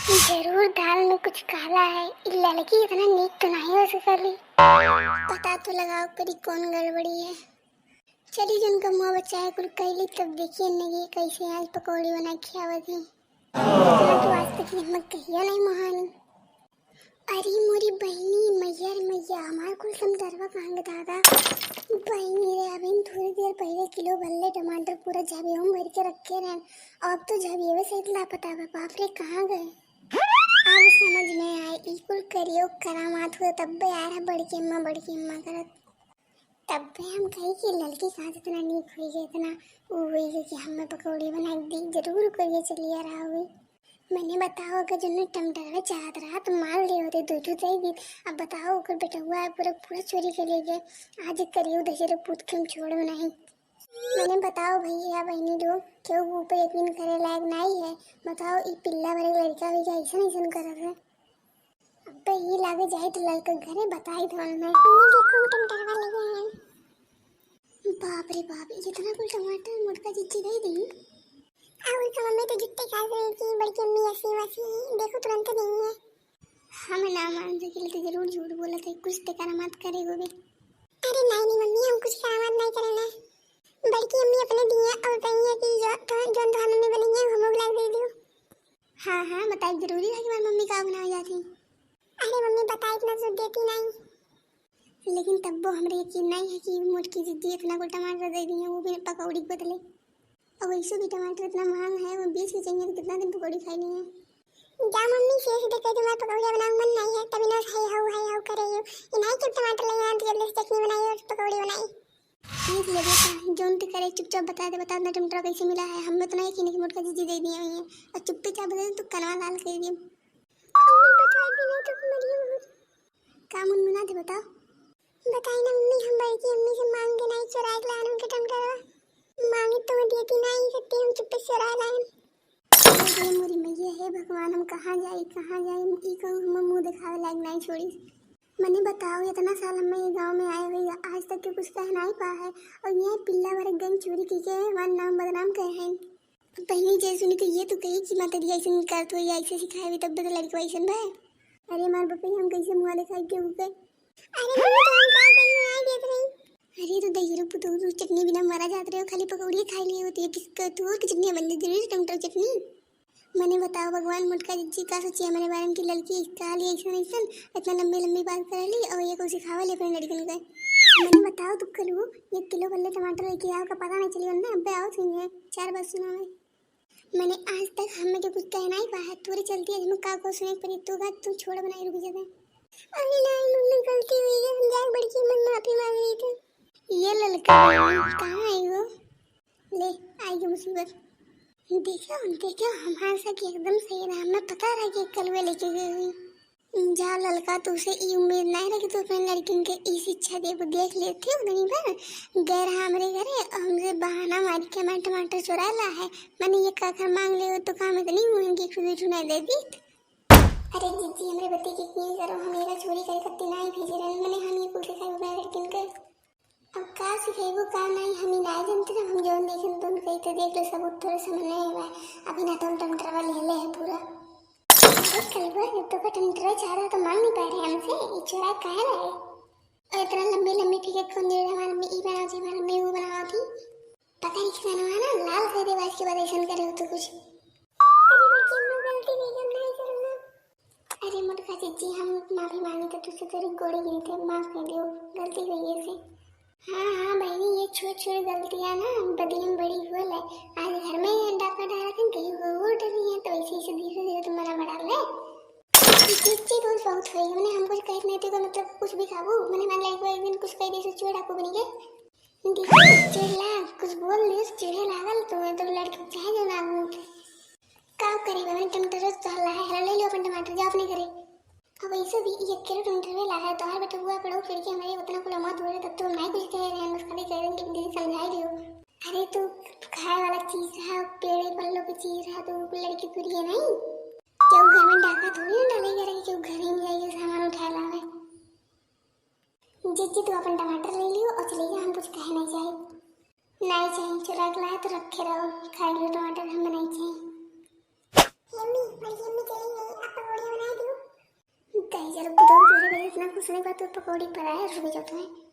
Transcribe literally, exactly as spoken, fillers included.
जरूर दाल में कुछ काला है। ई लड़की इतना नीक तो नहीं हो सकली। पता तो लगाओ करी कौन गड़बड़ी है। चली जौन कमुआ बच्चा है कुल कैली, तब देखिए नहीं कैसे आज पकौड़ी बना के खियावत है। इतना तो आज तक हिम्मत कहियो नहीं मोहानी। अरे मोरी बहिनी, मैया रे मैया, हमार कुल टमाटरवा कहाँ गए दादा? बहिनी रे, अभी थोड़ी देर पहले किलो भरले टमाटर पूरा झबियों में भर के रखे रहन, अब तो झबिये सहित लापता बा। बाप रे, कहाँ गए? अब समझ में आए, ई कुल करियो करामात हुए, तब्बे आ रहा बड़की अम्मा, बड़की अम्मा करत। तब्बे हम कही कि लड़की कहाँ से इतना नीक हुई है, इतना ऊ हुई है कि हमें पकौड़ी बना के दी, जरूर करिए चलिए रहा हुई। मैंने बताओ, अगर जौन टमाटर में चाहत रहा तो मार ले होते, दो ठो दे दी। अब बताओ, ओकर बेटवा है, पूरा, पूरा चोरी कर ले गए। आज करियो दशहरे पूत के हम छोड़ बनाई। मैंने बताओ भैया बहनी लोग, केहू ऊपर यकीन करे लायक नहीं है। बताओ, ई पिल्ला भरे लड़का भी ऐसा ऐसा करत है। अबे ई लागे जाई तो लड़का घरे बताई धोल में। मम्मी देखो, टमाटरवा ले गए हैं। बाप रे बाप, इतना कुल टमाटर मोटका जिज्जी दे दी। और का मम्मी तो जुत्ते खा रही थी, बड़की अम्मी ऐसी वैसी, देखो तुरंत नहीं है। हम ना मान सकिले तो जरूर झूठ बोलत है, कुछ तो करामात करे होबे। अरे नहीं नहीं मम्मी, हम कुछ करामात नहीं करे ना। बड़की अम्मी अपने दिए और कही है कि जो तो जौन धान में बनी है हम लोग ला दे दियो। हाँ हाँ, बताई जरूरी है कि हमारी मम्मी का बनावे जाती। अरे मम्मी, बताई इतना तो देती नहीं। लेकिन तब्बो हमरे यकीन नहीं है कि मोटकी जिज्जी इतना कुल टमाटर दे दी है, वो भी पकौड़ी के बदले। और वैसे भी टमाटर इतना महंगा है, वो बीस के चाहिए तो कितना दिन पकौड़ी खाई नहीं है। जा मम्मी, से सीधे कह दे, हमारे पकौड़िया बनावे मन नहीं है, तभी ना हाय हाउ हाय हाउ करे हो। ये नहीं कि टमाटर ले आए तो जल्दी से चटनी बनाई और पकौड़ी बनाई। ठीक ले बेटा, जौन तू करे चुपचाप बता दे, बता दे टमाटर कैसे मिला है, हमें तो नहीं यकीन है कि मोटका जिज्जी दे दिए हुई है। और चुप्पे चाप बता दे, तू कनवा लाल कर दिए। मम्मी बता दी नहीं तो मरियो बहुत। का मुनमुना थे बताओ? बताई ना मम्मी, हम बड़की अम्मी से मांग के नहीं चुराए के लान उनके टमाटरवा। मांगे तो देती नहीं, सत्ती हम चुप्पे चुरा लान। अरे मोरी मैया, हे भगवान, हम कहाँ जाई, कहाँ जाई? ई कहूँ हम मुँह दिखावे लायक नहीं छोड़ी। मने बताओ, इतना साल हम ये गाँव में आए हुए, आज तक के कुछ कह नहीं पा है, और ये पिल्ला भरे गन चोरी की के हमार नाम बदनाम करे हैं। पहले जे सुनी तो ये तो कही कि माता जी ऐसे करत हो या ऐसे सिखाए हुई, तब तो लड़के वैसन बा। अरे मार बाप रे, हम कैसे मुँह दिखाई के उके? अरे मम्मी, तो हम का कही, आए देत रही। अरे तो दहिजरू पुतहू, तू चटनी बिना मरा जात रहे हो, खाली पकौड़ी खाई लिए होती है, किसका तू और की चटनी बन जाती है, टमाटर चटनी। मने बताओ भगवान, मोटका जिज्जी का सोची हमारे बारे में कि लड़की काली ऐसन ऐसन इतना लंबी लंबी बात कर ली और ये को सिखावे ले अपने लड़कन के। मने बताओ तू कलू, एक किलो भरले टमाटर लेके आओ का पता नहीं चली, वरना अबे आओ सही है, चार बात सुनावे। मने आज तक हमें के कुछ कहना ही पा है, तोरे चलती आज हमें का को सुने पड़ी, तू का तू छोड़ बनाई रुक जाते। अरे नहीं मम्मी, गलती हुई है, हम जाए बड़की मन माफी मांग रही थी। ये ललका कहाँ आई वो? ले, आई गई मुसीबत। देखो, देखो, हमार सखी एकदम सही रहा, हमें पता रहा कि कलुए लेके गई हुई। जा ललका, तुझसे ई उम्मीद नहीं रही कि तू अपने लड़किन के ई शिक्षा देबू। देख लेती हो दिन भर गए रहा हमरे घरे और हमसे बहाना मार के हमारे टमाटर चुरा ला है। मने ये काकर मांग ले तो काम इतनी महंगी खुद चुना दे दी। अरे जीजी, हमरे बती के की करो, हम एरा चोरी करे कत्ती नहीं भेजे रहन, मने हम ये कुल सिखाई अपने लड़किन के। अब का सिखेबो का नहीं, हम ही नाय जानते, हम जौन देखेन तौन कही तो देख लो, सबूत तोरे सामने है बा। अभी ना तो हम टमाटरवा ले ले है पूरा। अरे कलुआ, जब तो का टमाटरवा चाह रहा तो मांग नहीं पा रहे हमसे, ये चुरा काहे लाए? और इतना लंबी लंबी फिगर कौन दे रहा हमारे में, ई बनाओ जी, हमारे में वो बनाओ थी। पता नहीं कितना ना लाल कर दे, आज के बाद ऐसा करे हो तो कुछ। अरे बच्चे, मैं गलती नहीं, हम नहीं करूँगा। अरे मोटका जीजी, हम माफी मांगी तो तुझसे तेरी गोड़ी गिरी थे, माफ कर दियो, गलती हुई है से। हाँ हाँ बहनी, ये छोट छोट गलतियाँ ना बदले में बड़ी हुआ ले। आज घर में ही डाका डाला था, कहीं वो वो डरी है, तो ऐसे ऐसे धीरे धीरे तुम्हारा बड़ा ले। जीजी बहुत बहुत हुई, मैंने हम कुछ कहत नहीं थे, तो मतलब कुछ भी खाबू, मैंने मान लाई को एक दिन कुछ कह दे, से चूड़ा डाकू बनी गए। देखो, चिढ़ला, कुछ बोल दियो, चिढ़े लागल, तो, तो लड़के चाहे जो ना हो। का करी, मैंने टमाटर तो हल्ला है, हल्ला ले लो अपन टमाटर, जाओ अपने घरे। अब ऐसे भी एक किलो टमाटर में ला है, तो हर बेटा हुआ पड़ो खिड़की हमारे उतना खुला मत बोले, तब तो हम नहीं कुछ कह रहे हैं, बस खाली कह रहे हैं कि दीदी समझाई दियो। अरे तो खाए वाला चीज है, पेड़े पल्लों की चीज है, तो लड़की पूरी है नहीं। क्यों घर में डाका थोड़ी ना डालेगा, क्यों घर ही में जाइए सामान उठा लावे। जीजी, तू अपन टमाटर ले लियो और चले जा, हम कुछ कहे नहीं चाहे। नहीं चाहे, चुरा के लाए तो रखे रहो, खाए लो टमाटर, हमें नहीं चाहे। मम्मी, कुछ नहीं बात, पकौड़ी पर आए, रुक जाते हैं।